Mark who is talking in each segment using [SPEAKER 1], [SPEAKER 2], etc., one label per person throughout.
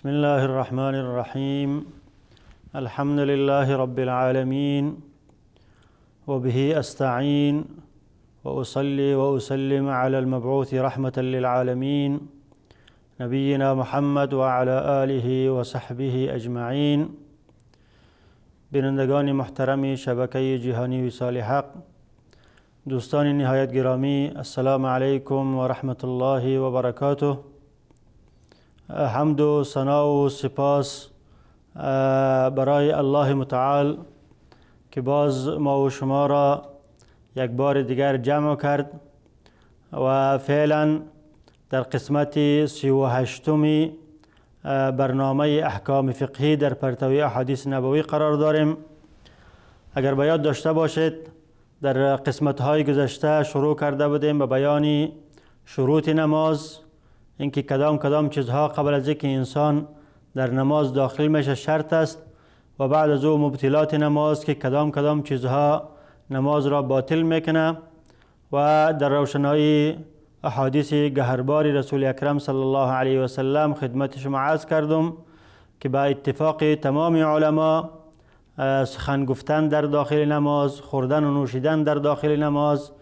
[SPEAKER 1] بسم الله الرحمن الرحيم. الحمد لله رب العالمين، وبه أستعين، وأصلي وأسلم على المبعوث رحمة للعالمين، نبينا محمد وعلى آله وصحبه أجمعين. بینندگان محترم شبکه جهانی وصال حق، دوستان نهایت گرامی، السلام علیکم و رحمت الله و برکاته. حمد و ثنا و سپاس برای الله متعال که باز ما و شما را یک بار دیگر جمع کرد و فعلا در قسمت 38 برنامه احکام فقهی در پرتوی احادیث نبوی قرار داریم. اگر به یاد داشته باشید در قسمت های گذشته شروع کرده بودیم به بیان شروط نماز، اینکه کدام کدام چیزها قبل از اینکه انسان در نماز داخل میشه شرط است، و بعد از او مبطلات نماز که کدام کدام چیزها نماز را باطل میکنه، و در روشنایی احادیث گهربار رسول اکرم صلی الله علیه و سلم خدمت شما عرض کردم که با اتفاق تمام علما سخن گفتن در داخل نماز، خوردن و نوشیدن در داخل نماز،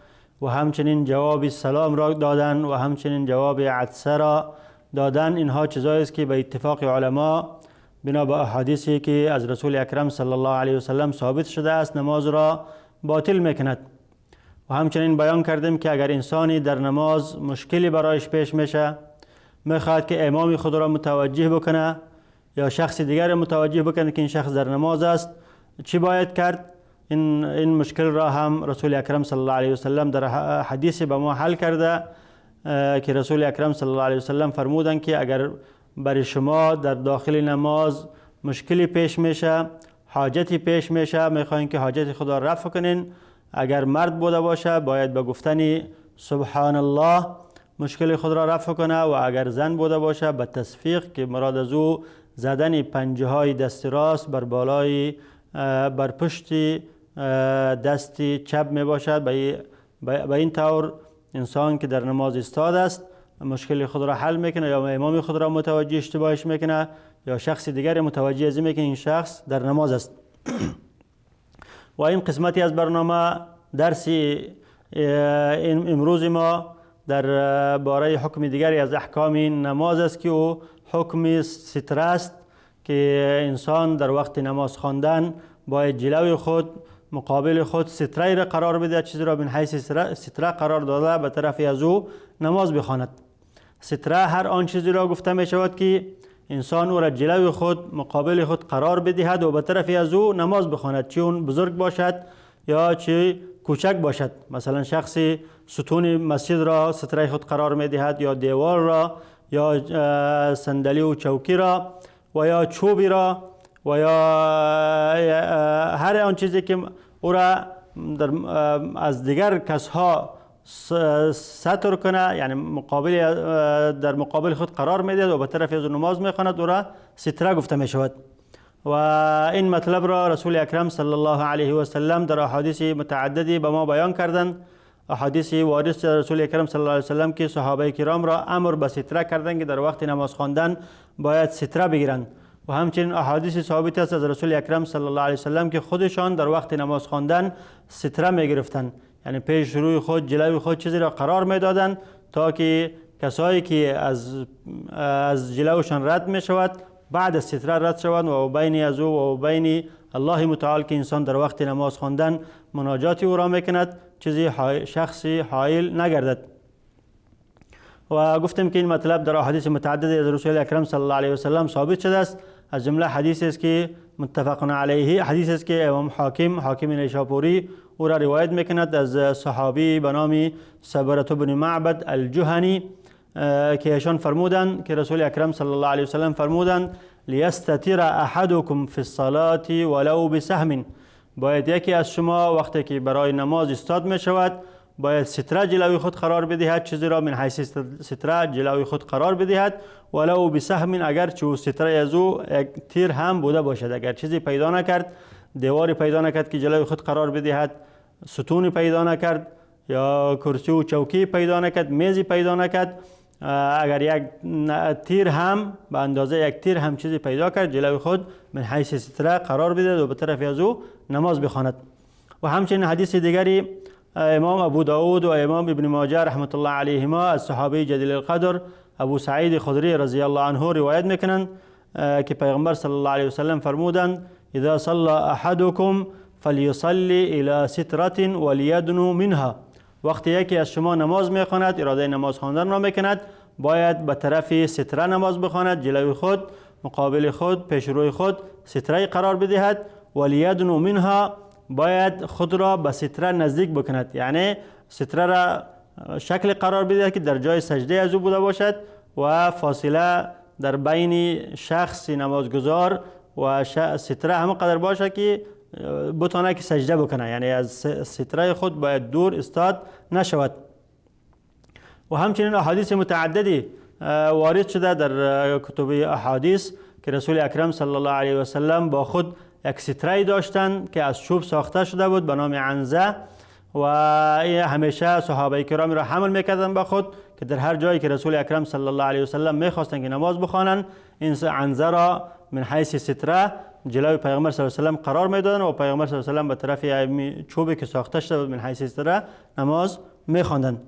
[SPEAKER 1] و همچنین جواب سلام را دادن و همچنین جواب عطسه را دادن، اینها چیزایی است که به اتفاق علما بنا به احادیثی که از رسول اکرم صلی الله علیه و سلم ثابت شده است نماز را باطل میکند. و همچنین بیان کردیم که اگر انسانی در نماز مشکلی برایش پیش میشه، میخواد که امام خود را متوجه بکنه یا شخص دیگر متوجه بکنه که این شخص در نماز است، چی باید کرد؟ این مشکل را هم رسول اکرم صلی الله علیه و سلم در حدیث به ما حل کرده که رسول اکرم صلی الله علیه و سلم فرمودند که اگر برای شما در داخل نماز مشکلی پیش میشه، حاجتی پیش میشه، میخواین که حاجت خود را رفع کنین، اگر مرد بوده باشه باید به گفتن سبحان الله مشکل خود را رفع کنه، و اگر زن بوده باشه به تصفیق که مراد از او زدن پنجه های دست راست بر بالای بر پشت دست چپ می باشد. به این طور انسان که در نماز ایستاد است مشکل خود را حل میکنه، یا امام خود را متوجه اشتباهش میکنه یا شخص دیگر متوجه از این که این شخص در نماز است. و این قسمتی از برنامه درس امروز ما در باره حکم دیگری از احکام نماز است که او حکم ستر است که انسان در وقت نماز خواندن باید جلوی خود مقابل خود ستره را قرار بده، چیزی را من حیث ستره قرار داده به طرف از او نماز بخواند. ستره هر آن چیزی را گفته می شود که انسان او را جلوی خود مقابل خود قرار بدهد و به طرف از او نماز بخواند، چه اون بزرگ باشد یا چه کوچک باشد. مثلا شخصی ستون مسجد را ستره خود قرار می دهد، یا دیوار را، یا صندلی و چوکی را، و یا چوبی را، و یا هر آن چیزی که او را از دیگر کسها ستر کنه، یعنی مقابل در مقابل خود قرار میدهد و به طرف از نماز میخواند، او را ستره گفته می شود. و این مطلب را رسول اکرم صلی الله علیه و سلم در احادیث متعددی به ما بیان کردند. احادیث وارد رسول اکرم صلی الله علیه و سلم که صحابه کرام را امر به ستره کردند که در وقت نماز خواندن باید ستره بگیرند، و همچنین احادیث ثابت است از رسول اکرم صلی الله علیه و سلم که خودشان در وقت نماز خواندن ستره می گرفتند، یعنی پیش روی خود جلوی خود چیزی را قرار می دادند تا که کسایی که از جلوشان رد می شود بعد از ستره رد شوند و بین از او و بین الله متعال که انسان در وقت نماز خواندن مناجات او را می کند چیزی شخصی حائل نگردد. و گفتیم که این مطلب در احادیث متعدد از رسول اکرم صلی الله علیه و سلم ثابت شده است. از جمله حدیث است که متفق علیه، حدیث است که امام حاکم نیشابوری او را روایت میکند از صحابی به نام صبرة بن معبد الجهنی که ایشان فرمودند که رسول اکرم صلی الله علیه و سلم فرمودند لیستتر احدکم فی الصلاة ولو بسهم، باید یکی از شما وقتی که برای نماز ایستاد می شود باید ستره جلوی خود قرار بدهد، چیزی را من حیث ستره جلوی خود قرار بدهد، ولو بسهم، اگر چه ستره از او یک تیر هم بوده باشد. اگر چیزی پیدا نکرد، دیواری پیدا نکرد که جلوی خود قرار بدهد، ستونی پیدا نکرد یا کرسی و چوکی پیدا نکرد، میزی پیدا نکرد، اگر یک تیر هم به اندازه یک تیر هم چیزی پیدا کرد جلوی خود من حیث ستره قرار بدهد و به طرف از او نماز بخواند. و همچنین حدیث دیگری امام ابو داود و امام ابن ماجه رحمت الله علیهما از صحابه جلیل القدر ابو سعید خدری رضی الله عنه روایت میکنند که پیغمبر صلی الله علیه وسلم فرمودند اذا صلى احدكم فلیصلی الى سترة ولیدنو منها. وقتی یکی از شما نماز میخواند، اراده نماز خواندن را میکند، باید به طرف ستره نماز بخواند، جلوی خود، مقابل خود، پیش روی خود ستره قرار بدهد. ولیدنو منها، باید خود را به ستره نزدیک بکند، یعنی ستره را شکل قرار بدهد که در جای سجده از او بوده باشد و فاصله در بین شخص نمازگزار و ستره همون قدر باشه که بتانه که سجده بکنه، یعنی از ستره خود باید دور استاد نشود. و همچنین احادیث متعددی وارد شده در کتب احادیث که رسول اکرم صلی الله علیه و سلم با خود یک ستره داشتند که از چوب ساخته شده بود به نام عنزه و همیشه صحابه کرام را حمل میکردند با خود که در هر جایی که رسول اکرم صلی الله علیه و سلم میخواستند که نماز بخوانند این عنزه را من حیث ستره جلوی پیغمبر صلی الله علیه و سلم قرار میدادند و پیغمبر صلی الله علیه و سلم به طرف چوبی که ساخته شده بود من حیث ستره نماز میخواندند.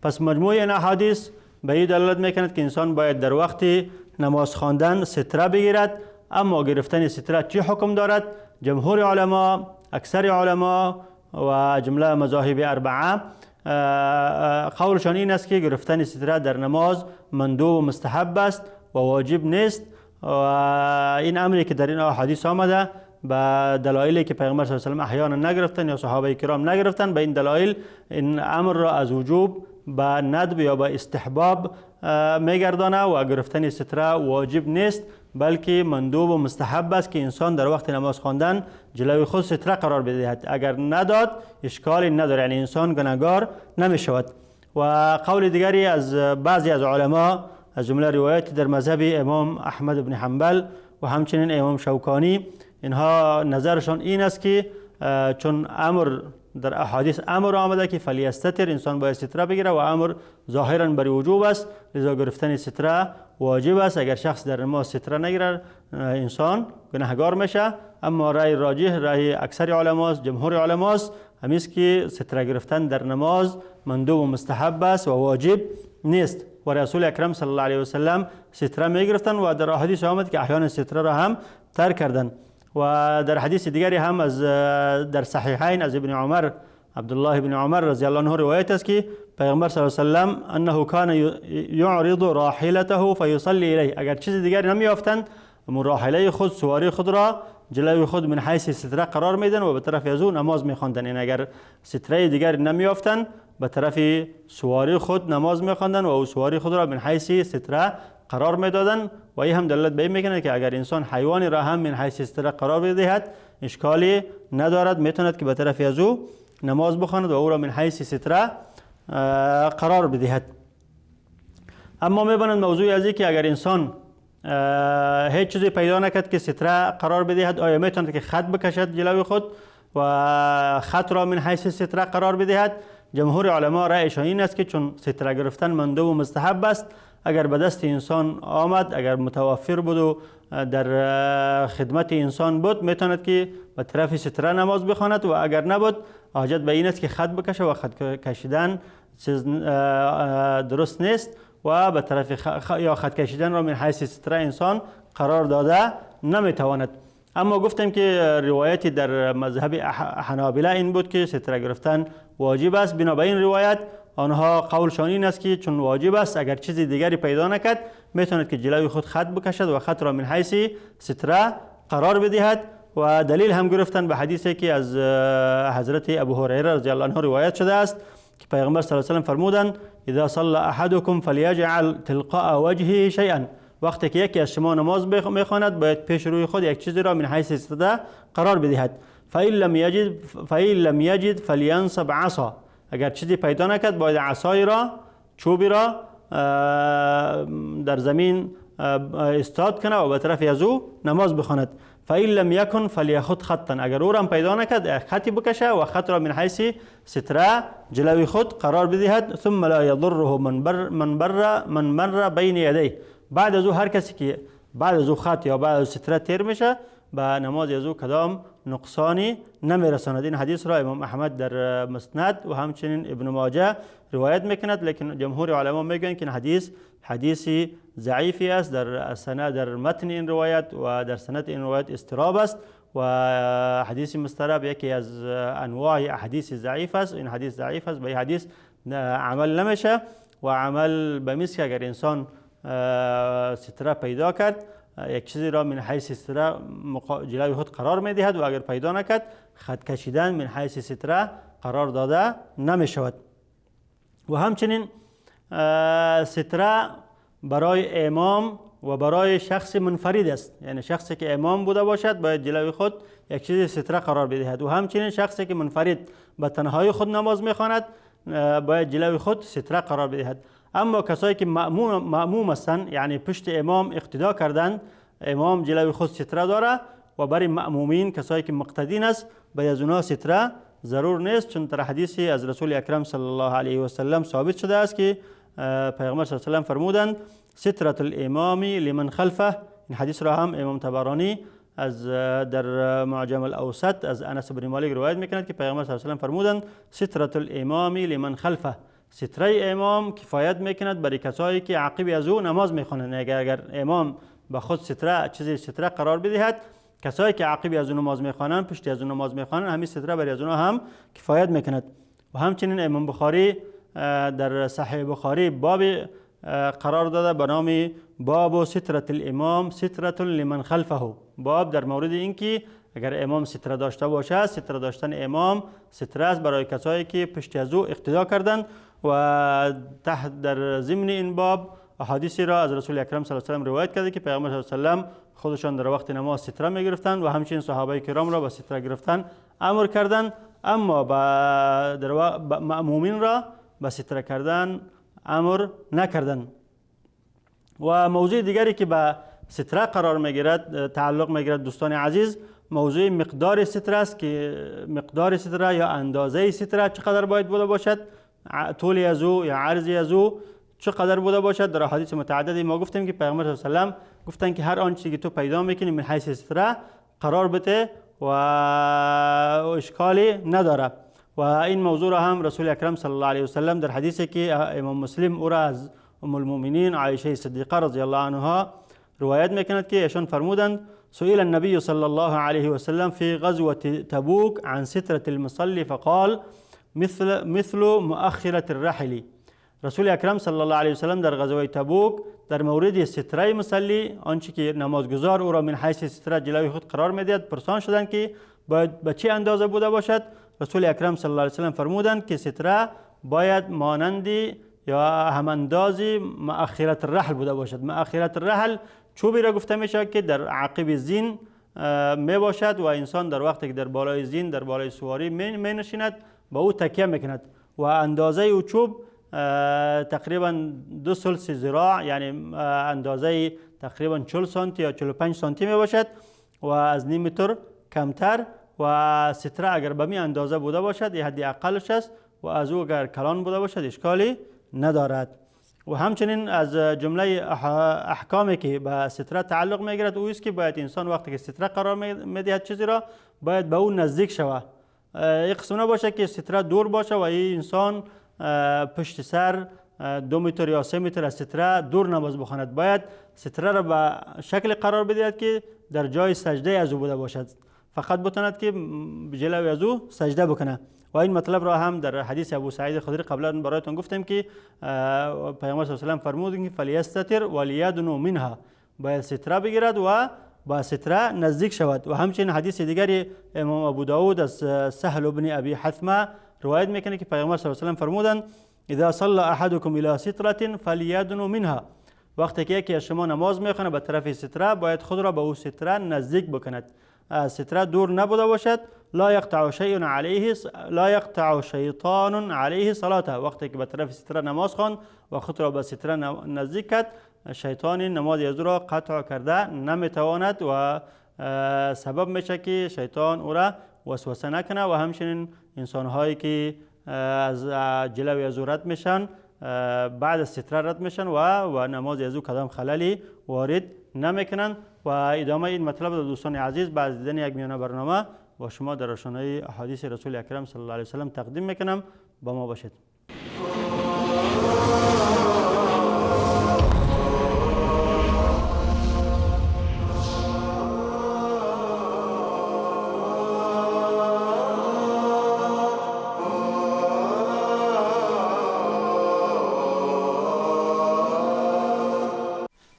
[SPEAKER 1] پس مجموع این احادیث به این دلالت میکند که انسان باید در وقت نماز خواندن ستره بگیرد. اما گرفتن ستره چی حکم دارد؟ جمهور علما، اکثر علما و جمله مذاهب اربعه قولشان این است که گرفتن ستره در نماز مندوب و مستحب است و واجب نیست. و این امری که در این احادیث آمده به دلایلی که پیغمبر صلی الله علیه و سلم احیانا نگرفتن یا صحابه کرام نگرفتن، به این دلایل این امر را از وجوب به ندب یا به استحباب میگردانه و گرفتن ستره واجب نیست، بلکه مندوب و مستحب است که انسان در وقت نماز خواندن جلوی خود ستره قرار بدهد. اگر نداد اشکالی نداره، یعنی انسان گناهگار نمی شود. و قول دیگری از بعضی از علما از جمله روایت در مذهب امام احمد بن حنبل و همچنین امام شوکانی، اینها نظرشان این است که چون امر در احادیث امر آمده که فلیستتر، انسان باید ستره بگیره و امر ظاهرا بر وجوب است، لذا گرفتن ستره واجب است. اگر شخص در نماز ستره نگیره انسان گناهگار میشه. اما رأی راجح، رأی اکثر علماست، جمهور علماست، همیست که ستره گرفتن در نماز مندوب و مستحب است و واجب نیست. و رسول اکرم صلی الله علیه و سلم ستره میگرفتن و در احادیث آمد که احیانا ستره را هم ترک کردن. و در حدیث دیگری هم از در صحیحین از ابن عمر، عبدالله بن عمر رضی الله عنه روایت است که پیغمبر صلی الله علیه و سلم انه کان یعرض راحلته فیصلی الیه، اگر چیز دیگری نمیافتند راحله خود، سواری خود را جلوی خود من حیث ستره قرار میدن و به طرف از او نماز میخواندن. این اگر ستره دیگری نمیافتند به طرف سواری خود نماز میخواندن و او سواری خود را من حیث ستره قرار میدادن. و این هم دلالت به این میکنه که اگر انسان حیوانی را هم من حیث ستره قرار بدهد اشکالی ندارد، میتواند که به طرف از او نماز بخواند و او را من حیث ستره قرار بدهد. اما میبینند موضوع از که اگر انسان هیچ چیزی پیدا نکرد که ستره قرار بدهد، آیا میتواند که خط بکشد جلوی خود و خط را من حیث ستره قرار بدهد؟ جمهور علما رأیشان این است که چون ستره گرفتن مندوب و مستحب است، اگر به دست انسان آمد، اگر متوفر بود و در خدمت انسان بود، میتواند که به طرف ستره نماز بخواند و اگر نبود حاجت به این است که خط بکشه و خط کشیدن چیز درست نیست و به طرف یا خط کشیدن را من حیث ستره انسان قرار داده نمیتواند. اما گفتم که روایتی در مذهب حنابله این بود که ستره گرفتن واجب است. بنابراین روایت آنها قولشان این است که چون واجب است اگر چیز دیگری پیدا نکرد میتواند که جلوی خود خط بکشد و خط را من حیث ستره قرار بدهد. و دلیل هم گرفتن به حدیثی که از حضرت ابو هریره رضی الله عنه روایت شده است که پیغمبر صلی الله علیه و سلم فرمودند اذا صلى احدكم فليجعل تلقاء وجهه شيئا، وقتی که یکی از شما نماز میخواند باید پیش روی خود یک چیزی را من حیث ستره قرار بدهد. فإن لم يجد فلينصب عصا، اگر چیزی پیدا نکرد باید عصای را، چوبی را در زمین استاد کنه و به طرف از او نماز بخواند. فإن لم يكن فليخط خطا، اگر او را پیدا نکرد خطی بکشه و خط را من حیث ستره جلوی خود قرار بدهد. ثم لا يضره من مر بین یدیه، بعد از او هر کسی که بعد از او خط یا بعد از ستره تیر میشه به نماز از او کدام نقصانی نمیرساند. این حدیث را امام احمد در مسند و همچنین ابن ماجه روایت میکند، لیکن جمهور علما میگویند که این حدیث حدیثی ضعیفی است، در سند در متن این روایت و در سند این روایت اضطراب است و حدیث مضطرب یکی از انواع احادیث ضعیف است. این حدیث ضعیف است، به این حدیث عمل نمیشه و عمل به مثل اگر انسان ستره پیدا کرد یک چیزی را من حیث ستره جلوی خود قرار میدهد و اگر پیدا نکرد خط کشیدن من حیث ستره قرار داده نمی شود. و همچنین ستره برای امام و برای شخص منفرد است، یعنی شخصی که امام بوده باشد باید جلوی خود یک چیز ستره قرار بدهد و همچنین شخصی که منفرد به تنهایی خود نماز میخواند باید جلوی خود ستره قرار بدهد. اما کسایی که مأموم هستند، یعنی پشت امام اقتدا کردند، امام جلوی خود ستره داره و برای مأمومین کسایی که مقتدین است باید از اونها ستره ضرور نیست، چون در حدیثی از رسول اکرم صلی الله علیه و سلم ثابت شده است که پیغمبر صلی الله علیه و سلم فرمودند سترة الامام لمن خلفه. این حدیث را هم امام طبرانی از در معجم الاوسط از انس بن مالک روایت میکند که پیغمبر صلی الله علیه و سلم فرمودند سترة الامام لمن خلفه، ستره امام کفایت میکند برای کسایی که عقب از او نماز میخوانند. اگر امام به خود ستره چیزی ستره قرار بدهد، کسایی که عقب از او نماز میخوانند، پشت از او نماز میخوانند، همین ستره برای از اونها هم کفایت میکند. و همچنین امام بخاری در صحیح بخاری باب قرار داده به نام باب سترة الامام سترة لمن خلفه، باب در مورد اینکه اگر امام ستره داشته باشد، ستره داشتن امام ستره است برای کسایی که پشت از او اقتدا کردند. و تحت در ضمن این باب احادیثی را از رسول اکرم صلی الله علیه و سلم روایت کرده که پیغمبر صلی الله علیه و سلم خودشان در وقت نماز ستره می گرفتند و همچنین صحابه کرام را به ستره گرفتن امر کردند، اما به مأمومین را به ستره کردن امر نکردند. و موضوع دیگری که به ستره قرار میگیرد، تعلق میگیرد دوستان عزیز، موضوع مقدار ستره است که مقدار ستره یا اندازه ستره چقدر باید بوده باشد، طول از او یا عرض از او چقدر بوده باشد. در احادیث متعددی ما گفتیم که پیغمبر صلی الله علیه و سلم گفتن که هر آنچه که تو پیدا میکنی من حیث ستره قرار بده و اشکالی نداره. و این موضوع را هم رسول اکرم صلی الله علیه و سلم در حدیثی که امام مسلم او را از ام المؤمنین عایشه صدیقه رضی الله عنها روایت میکند که ایشان فرمودند سئل النبي صلى الله عليه وسلم في غزوة تبوك عن سترة المصلي فقال مثل مؤخرة الرحل. رسول اکرم صلی الله علیه و سلم در غزوه تبوک در مورد ستره مصلی، آنچه که نمازگزار او را من حیث ستره جلوی خود قرار میدهد، پرسان شدند که باید به چه اندازه بوده باشد. رسول اکرم صلی الله علیه و سلم فرمودند که ستره باید مانند یا هماندازی مؤخرة الرحل بوده باشد. مؤخرة الرحل چوبی را گفته می شود که در عقب زین می باشد و انسان در وقتی که در بالای زین در بالای سواری می نشیند به او تکیه میکند و اندازه او چوب تقریبا 2 ثلث ذراع، یعنی اندازه تقریبا 40 سانتی یا 45 سانتی می باشد و از نیم متر کمتر. و ستره اگر به می اندازه بوده باشد یه حدی اقلش است و از او اگر کلان بوده باشد اشکالی ندارد. و همچنین از جمله احکامی که به ستره تعلق میگیرد او است که باید انسان وقتی که ستره قرار میدهد چیزی را باید به او نزدیک شود. یک قسم نباشه که ستره دور باشه و این انسان پشت سر 2 متر یا 3 متر از ستره دور نماز بخواند. باید ستره را به شکل قرار بدهد که در جای سجده از او بوده باشد، فقط بتواند که جلوی از او سجده بکنه. و این مطلب را هم در حدیث ابو سعید خدری قبلا برایتون گفتیم که پیامبر صلی الله علیه و سلم فرمودند که فلیستتر ولیدنو منها، باید ستره بگیرد و با ستره نزدیک شود. و همچنین حدیث دیگری امام ابو داود از سهل بن ابی حثمه روایت میکنه که پیامبر صلی الله علیه و سلم فرمودند اذا صلى احدكم الى ستره فلیدنو منها، وقتی که یکی از شما نماز میخونه به طرف ستره باید خود را به او ستره نزدیک بکند، از ستره دور نبوده باشد. لا یقطع شیء علیه لا یقطع شیطان علیه صلاته، وقتی که به طرف ستره نماز خواند و خود را به ستره نزدیک کرد، شیطان نماز از او را قطع کرده نمیتواند و سبب میشه که شیطان او را وسوسه نکنه و همچنین انسان هایی که از جلوی از او رد میشن بعد از ستره رد میشن و نماز از او کدام خللی وارد نمیکنن. و ادامه این مطلب دوستان عزیز بعد دیدن یک میانه برنامه با شما در روشنایی احادیث رسول اکرم صلی الله علیه و سلم تقدیم میکنم. با ما باشید.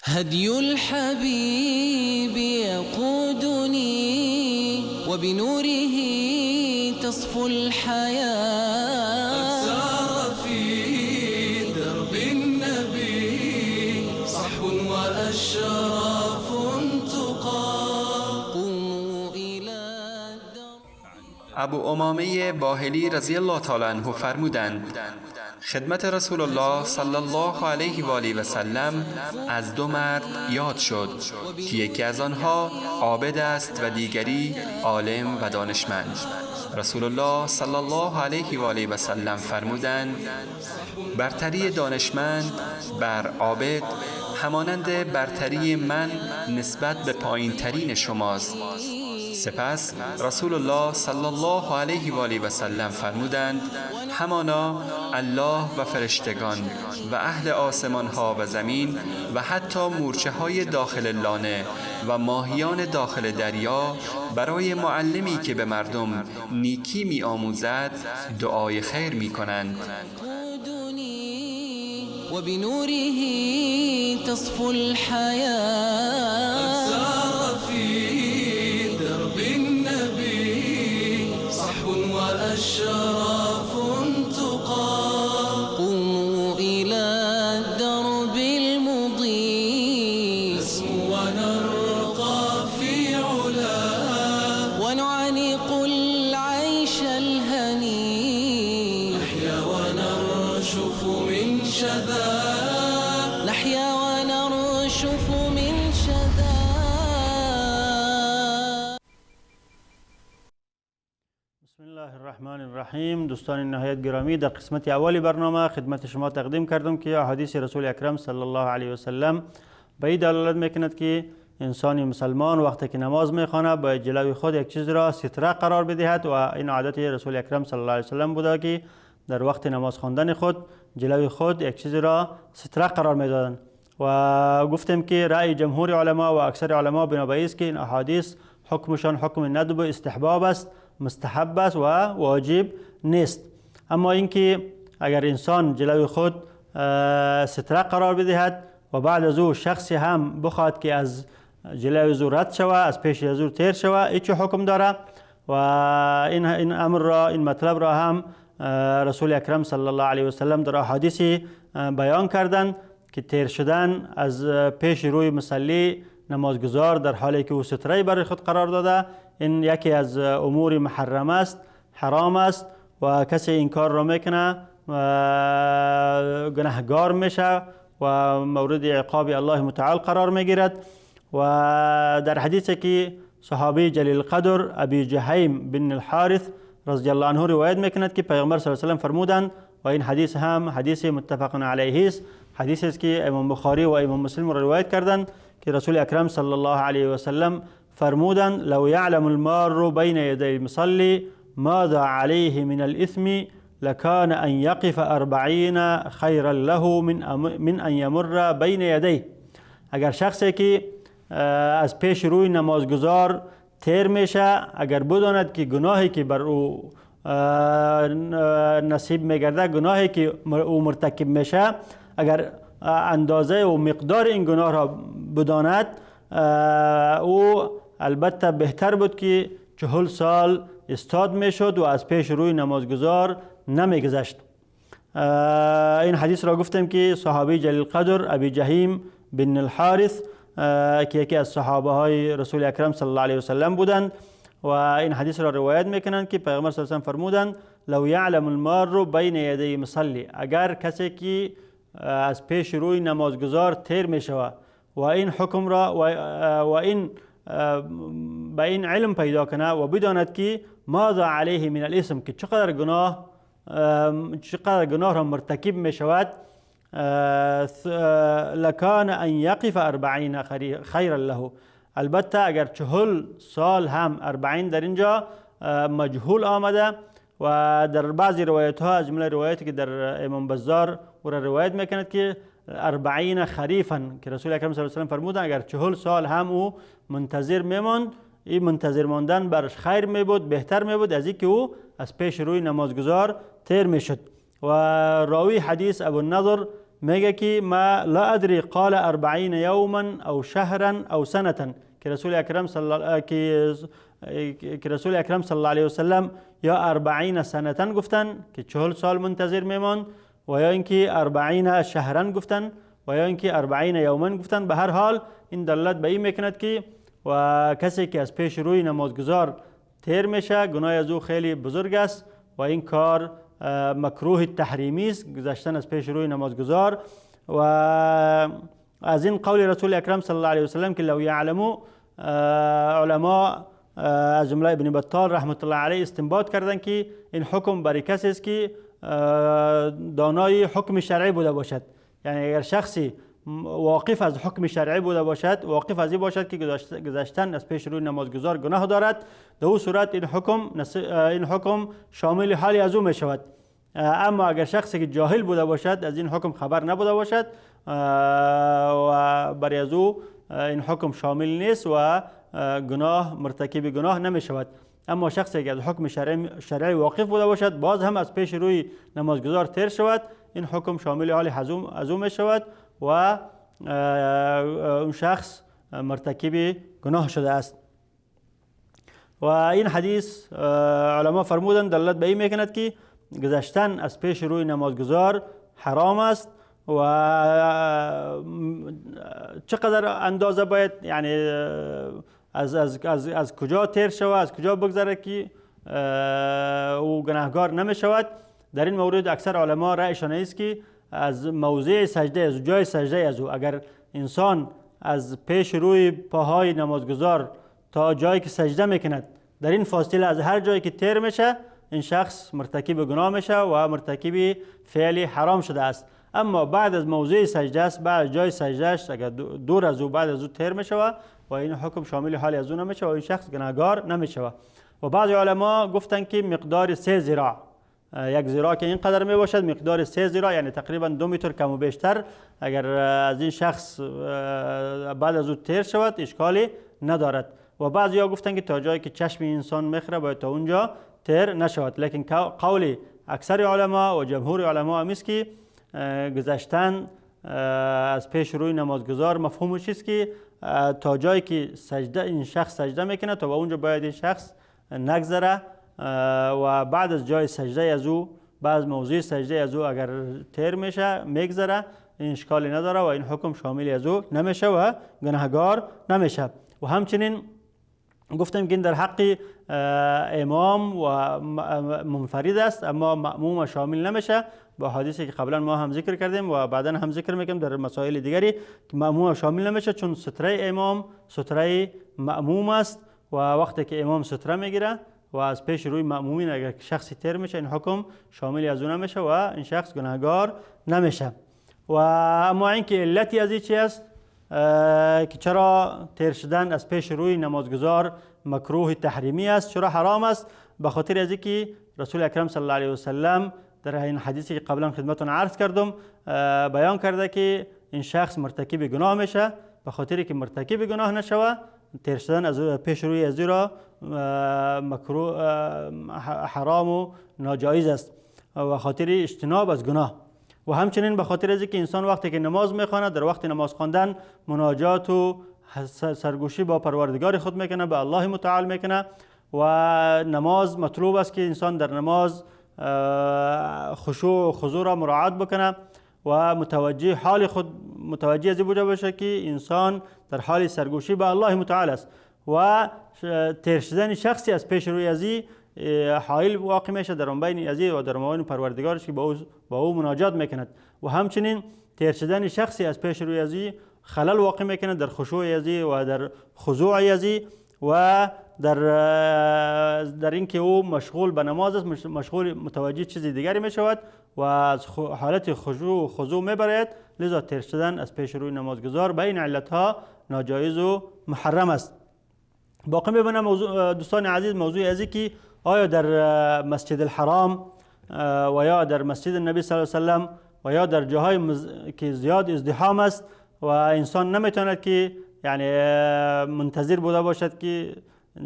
[SPEAKER 2] هدي الحبيب يقودني وبنوره تصفو الحياة.
[SPEAKER 3] قد سار في درب النبي صحو وأشراف تقى.
[SPEAKER 2] قوموا إلى الدرب.
[SPEAKER 4] ابو امامه باهلی رضی الله تعالی عنه فرمودند: خدمت رسول الله صلی الله علیه و آله و سلم از دو مرد یاد شد که یکی از آنها عابد است و دیگری عالم و دانشمند. رسول الله صلی الله علیه و آله و سلم فرمودند: برتری دانشمند بر عابد همانند برتری من نسبت به پایین ترین شماست. سپس رسول الله صلی الله علیه و آله و سلم فرمودند: همانا الله و فرشتگان و اهل آسمان ها و زمین و حتی مورچه های داخل لانه و ماهیان داخل دریا برای معلمی که به مردم نیکی می آموزد دعای خیر می کنند.
[SPEAKER 2] وبنوره تصفو الحياة.
[SPEAKER 3] قد سار في درب النبي صحو وأشراف تقى.
[SPEAKER 2] قوموا إلى الدرب المضيء
[SPEAKER 3] نسمو ونرقى في علا
[SPEAKER 2] ونعانق العيش الهني.
[SPEAKER 3] نحيا ونرشف من شذا.
[SPEAKER 2] نحيا ونرشف من شذا.
[SPEAKER 1] بسم الله الرحمن الرحیم. دوستان نهایت گرامی، در قسمت اول برنامه خدمت شما تقدیم کردم که احادیث رسول اکرم صلی الله علیه و سلم به این دلالت میکند که انسان مسلمان وقتی که نماز میخواند باید جلوی خود یک چیز را ستره قرار بدهد و این عادت رسول اکرم صلی الله علیه و سلم بوده که در وقت نماز خواندن خود جلوی خود یک چیز را ستره قرار میدادند. و گفتیم که رأی جمهور علما و اکثر علما بنابر است که این احادیث حکمشان حکم ندب و استحباب است، مستحب است و واجب نیست. اما اینکه اگر انسان جلوی خود ستره قرار بدهد و بعد از او شخصی هم بخواد که از جلوی او رد شود، از پیش از او تیر شود، هیچ حکم داره. و این امر را، این مطلب را هم رسول اکرم صلی الله علیه و سلم در احادیث بیان کردند که تیر شدن از پیش روی مصلی نمازگزار در حالی که او ستره برای خود قرار داده، این یکی از امور محرم است، حرام است و کسی این کار را میکنه گناهگار میشه و مورد عقاب الله متعال قرار میگیرد. و در حدیثی که صحابی جلیل قدر ابی جهیم بن الحارث رضی الله عنه روایت میکند که پیغمبر صلی الله علیه و سلم فرمودند، و این حدیث هم حدیث متفق علیه است، حدیث است که امام بخاری و امام مسلم را روایت کردند که رسول اکرم صلی الله علیه و سلم فرمودند: لو یعلم المار بین یدی المصلی ماذا علیه من الاثم لکان ان یقف 40 خیرا له من ان یمر بین یدیه. اگر شخصی که از پیش روی نمازگزار تیر میشه، اگر بداند که گناهی که بر او نصیب میگرده، گناهی که او مرتکب میشه، اگر اندازه و مقدار این گناه را بداند، او البته بهتر بود که 40 سال استاد میشد و از پیش روی نمازگزار نمیگذشت. این حدیث را گفتم که صحابی جلیل قدر ابی جهیم بن الحارث که یکی از صحابه های رسول اکرم صلی الله علیه و سلم بودند و این حدیث را روایت میکنند که پیغمبر صلی الله علیه و سلم فرمودند: لو یعلم المار بین یدی مصلی، اگر کسی که از پیش روی نمازگزار تیر میشود و این حکم را و این به این علم پیدا کنه و بداند که ماذا علیه من الاسم، که چقدر گناه را مرتکب می شود، لکان ان یقف 40 خیرا له. البته اگر 40 سال هم 40 در اینجا مجهول آمده و در بعضی روایت ها از جمله روایتی که در امام بزار او را روایت میکند که 40 خریفا، که رسول اکرم صلی الله علیه و سلم فرمودند اگر 40 سال هم او منتظر میماند، این منتظر ماندن برش خیر می بود، بهتر می بود از اینکه او از پیش روی نمازگزار تیر میشد. و راوی حدیث ابو النضر میگه که ما لا ادری قال 40 یوما او شهرا او سنه، که رسول اکرم صلی الله علیه و سلم یا 40 سنه گفتن که 40 سال منتظر میماند، و یا اینکه 40 شهرا گفتن، و یا اینکه 40 یوما گفتن. به هر حال این دلالت به این میکند که و کسی که از پیش روی نمازگزار تیر میشه گناه از او خیلی بزرگ است و این کار مکروه تحریمی است، گذشتن از پیش روی نمازگزار. و از این قول رسول اکرم صلی الله علیه و سلم که لو یعلمو، علما از جمله ابن بطال رحمت الله علیه استنباط کردند که این حکم برای کسی است که دانای حکم شرعی بوده باشد. یعنی اگر شخصی واقف از حکم شرعی بوده باشد، واقف از این باشد که گذشتن از پیش روی نمازگزار گناه دارد، در او صورت این حکم شامل حال از او می شود. اما اگر شخصی که جاهل بوده باشد، از این حکم خبر نبوده باشد، و برای از او این حکم شامل نیست و گناه مرتکب گناه نمی شود. اما شخصی که از حکم شرعی واقف بوده باشد، باز هم از پیش روی نمازگزار تیر شود، این حکم شامل حال از او می شود و اون شخص مرتکب گناه شده است. و این حدیث علما فرمودند دلالت به این میکند که گذشتن از پیش روی نمازگزار حرام است و چقدر اندازه باید، یعنی از از از از کجا تیر شود، از کجا بگذره که او گناهگار نمی شود. در این مورد اکثر علما رأیشان است که از موضع سجده، از جای سجده از او، اگر انسان از پیش روی پاهای نمازگزار تا جایی که سجده میکند، در این فاصله از هر جایی که تیر میشه، این شخص مرتکب گناه میشه و مرتکب فعل حرام شده است. اما بعد از موضع سجده است، بعد از جای سجده است، اگر دور از او بعد از او تیر میشه و این حکم شامل حال از او نمیشه و این شخص گناهگار نمیشه. و بعضی علما گفتن که مقدار 3 ذراع، یک ذراع که اینقدر می باشد، مقدار 3 ذراع یعنی تقریبا 2 متر کم و بیشتر، اگر از این شخص بعد از او تیر شود اشکالی ندارد. و بعضی ها گفتن که تا جایی که چشم انسان میخوره باید تا اونجا تیر نشود. لیکن قول اکثر علما و جمهور علما هم است که گذشتن از پیش روی نمازگزار مفهومش است که تا جایی که سجده این شخص سجده میکنه تا به اونجا باید این شخص نگذره و بعد از جای سجده از او، بعد از موضع سجده از او اگر تیر میشه میگذره، این اشکالی نداره و این حکم شامل از او نمیشه و گناهگار نمیشه. و همچنین گفتم که این در حق امام و منفرد است، اما مأموم شامل نمیشه. با حدیثی که قبلا ما هم ذکر کردیم و بعدا هم ذکر میکنیم در مسائل دیگری که مأموم شامل نمیشه، چون ستره امام ستره مأموم است و وقتی که امام ستره میگیره و از پیش روی مأمومین اگر شخصی تیر میشه، این حکم شامل از او نمیشه و این شخص گناهگار نمیشه. و اما اینکه علتی از این چی است که چرا تیر شدن از پیش روی نمازگزار مکروه تحریمی است، چرا حرام است؟ به خاطر از اینکه رسول اکرم صلی الله علیه و سلم در این حدیثی که قبلا خدمتتون عرض کردم بیان کرده که این شخص مرتکب گناه میشه. به خاطر که مرتکب گناه نشوه، تیر شدن از پیش روی از را مکروه حرام و ناجایز است و خاطر اجتناب از گناه. و همچنین به خاطر از اینکه انسان وقتی که نماز میخواند، در وقت نماز خواندن مناجات و سرگوشی با پروردگار خود میکنه، به الله متعال میکنه و نماز مطلوب است که انسان در نماز خشوع و خضوع را مراعات بکنه و متوجه حال خود، متوجه از این باشه که انسان در حال سرگوشی به الله متعال است و تیر شدن شخصی از پیش روی ازی حائل واقع میشه در بین ازی و در مابین پروردگارش که با او مناجات میکند. و همچنین تیر شدن شخصی از پیش روی ازی خلل واقع میکنه در خشوع ازی و در خضوع ازی و در اینکه او مشغول به نماز است، مشغول متوجه چیز دیگری می شود و از حالت خشوع و خضوع میبرد. لذا تیر شدن از پیش روی نمازگزار به این علتها ناجایز و محرم است. باقی میبینم دوستان عزیز موضوع ازی که آیا در مسجد الحرام و یا در مسجد النبی صلی الله علیه و سلم و یا در جاهای که زیاد ازدحام است و انسان نمیتواند که یعنی منتظر بوده باشد که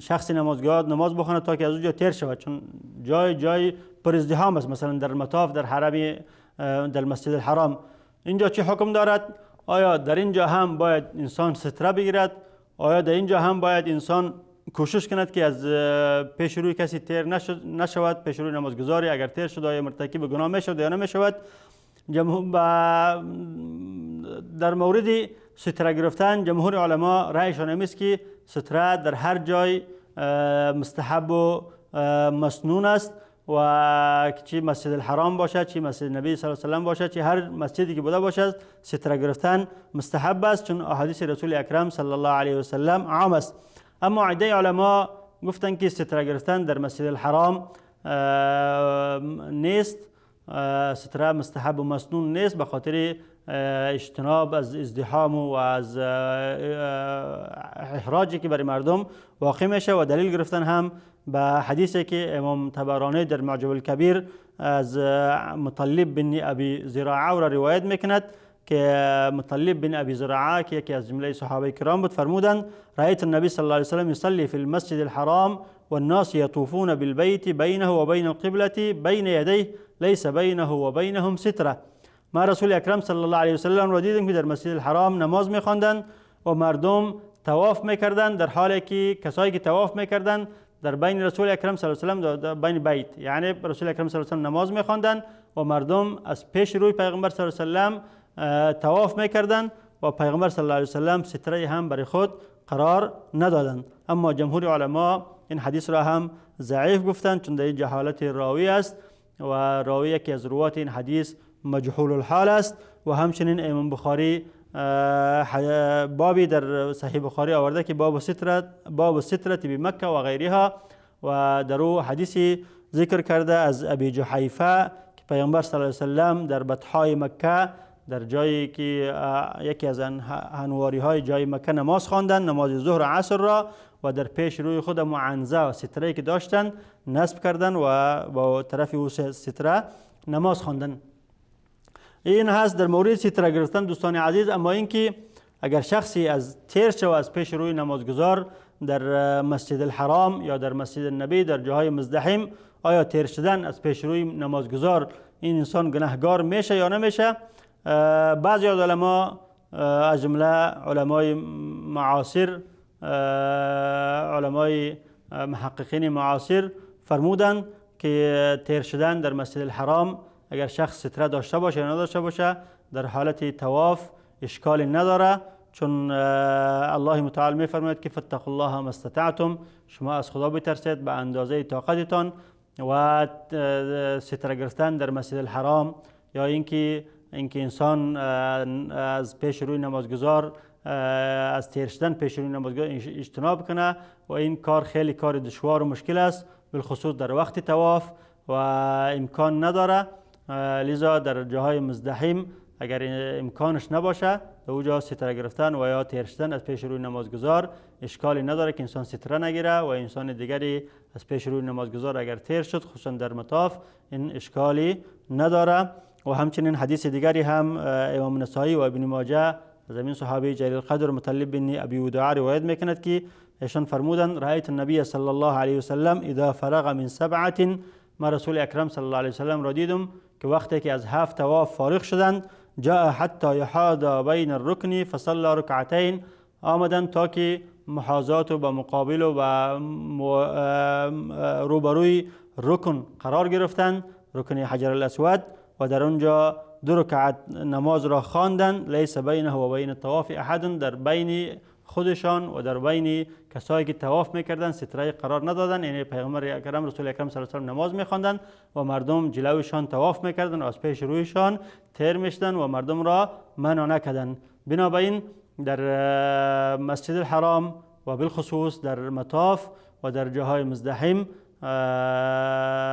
[SPEAKER 1] شخص نمازگزار نماز بخواند تا که از اونجا تیر شود، چون جای پر ازدحام است، مثلا در مطاف، در حرم، در مسجد الحرام، اینجا چه حکم دارد؟ آیا در اینجا هم باید انسان ستره بگیرد؟ آیا در اینجا هم باید انسان کوشش کند که از پیش روی کسی تیر نشود، پیش روی نمازگزاری اگر تیر شد آیا مرتکب گناه میشود یا نمیشود؟ در مورد ستره گرفتن جمهور علما رأیشان این است که ستره در هر جای مستحب و مسنون است و چی مسجد الحرام باشد، چی مسجد نبی صلی الله علیه و سلم باشد، چی هر مسجدی که بوده باشد ستره گرفتن مستحب است، چون احادیث رسول اکرم صلی الله علیه و سلم عام است. اما عده علما گفتند که ستره گرفتن در مسجد الحرام نیست، ستره مستحب و مسنون نیست، به خاطر اجتناب از ازدحام و از احراجی که برای مردم واقع میشه. و دلیل گرفتن هم به حدیثی که امام طبرانی در معجم الکبیر از مطلب بن ابی زراعه را روایت میکند که مطلب بن ابی زراعه که یکی از جمله صحابه کرام بود فرمودند رأیت النبی صلی الله علیه وسلم یصلی فی المسجد الحرام والناس یطوفون بالبیت بینه و بین القبلة بین یدیه لیس بینه و بینهم ستره. ما رسول اکرم صلی الله علیه وسلم را دیدیم که در مسجد الحرام نماز میخواندند و مردم طواف میکردند، در حالی که کسایی که طواف میکردند در بین رسول اکرم صلی الله علیه و سلم، در بین بیت، یعنی رسول اکرم صلی الله علیه و سلم نماز میخواندند و مردم از پیش روی پیغمبر صلی الله علیه و سلم طواف میکردند و پیغمبر صلی الله علیه و سلم ستره هم برای خود قرار ندادند. اما جمهور علما این حدیث را هم ضعیف گفتند، چون در این جهالت راوی است و راوی یکی از روات این حدیث مجهول الحال است. و همچنین امام بخاری بابی در صحیح بخاری آورده که باب سترت بمکه و غیرها، و در او حدیثی ذکر کرده از ابی جحیفه که پیامبر صلی الله علیه و سلم در بطحای مکه، در جایی که یکی از انواری های جای مکه نماز خواندند، نماز ظهر و عصر را، و در پیش روی خود معنزه و ستره که داشتند نصب کردند و با طرف او ستره نماز خواندند. این هست در مورد ستره گرفتن دوستان عزیز. اما اینکه اگر شخصی از تیر شود از پیش روی نمازگزار در مسجد الحرام یا در مسجد النبی در جاهای مزدحم، آیا تیر شدن از پیش روی نمازگزار این انسان گناهگار میشه یا نمیشه؟ بعضی از علما از جمله علمای معاصر، علمای محققین معاصر فرمودند که تیر شدن در مسجد الحرام اگر شخص ستره داشته باشه یا نداشته باشه در حالت طواف اشکالی نداره، چون الله متعال میفرماید که فاتقوا الله ما استطعتم، شما از خدا بترسید به اندازه طاقتتان. و ستره گرفتن در مسجد الحرام یا اینکه انسان از پیش روی نمازگزار، از تیر شدن پیش روی نمازگزار اجتناب کنه، و این کار خیلی کار دشوار و مشکل است، بالخصوص در وقت طواف و امکان نداره. لذا در جاهای مزدحم اگر امکانش نباشه در اونجا ستره گرفتن و یا تیر شدن از پیش روی نمازگزار اشکالی نداره که انسان ستره نگیره و انسان دیگری از پیش روی نمازگزار اگر تیر شد خصوصا در مطاف این اشکالی نداره. و همچنین حدیث دیگری هم امام نسائی و ابن ماجه از همین صحابی جلیل القدر مطلب بن ابی وداعه روایت میکند که ایشان فرمودند رأیت النبی صلی الله علیه وسلم اذا فرغ من سبعة، ما رسول اکرم صلی الله علیه وسلم را دیدم که وقتی که از 7 طواف فارغ شدند جاء حتی یحاذا بین الرکن فصلى رکعتین، آمدند تا که محاذات و به مقابل و روبروی رکن قرار گرفتند، رکن حجر الاسود، و در آنجا 2 رکعت نماز را خواندند. لیس بینه و بین الطواف احد، در بین خودشان و در بین کسایی که طواف میکردند ستره قرار ندادند، یعنی پیغمبر اکرم رسول اکرم صلی الله علیه و سلم نماز میخواندند و مردم جلوشان طواف میکردند و از پیش رویشان تیر میشدند و مردم را منع نکردند. بنابراین در مسجد الحرام و بالخصوص در مطاف و در جاهای مزدحم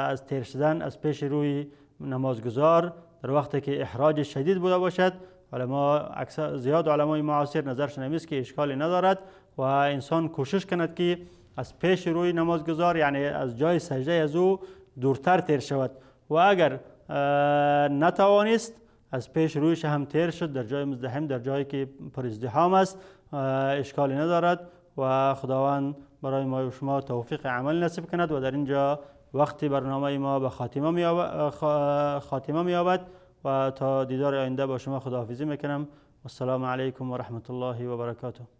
[SPEAKER 1] از تیر شدن از پیش روی نمازگزار در وقتی که احراج شدید بوده باشد، علما اکثر زیاد علمای معاصر نظرشان همی است که اشکالی ندارد و انسان کوشش کند که از پیش روی نمازگزار، یعنی از جای سجده از او دورتر تیر شود و اگر نتوانست از پیش رویش هم تیر شد در جای مزدحم، در جایی که پر ازدحام است، اشکالی ندارد و خداوند برای ما و شما توفیق عمل نصیب کند. و در اینجا وقتی برنامه ما به خاتمه می‌یابد و تا دیدار آینده با شما خداحافظی میکنم. والسلام علیکم و رحمت الله و برکاته.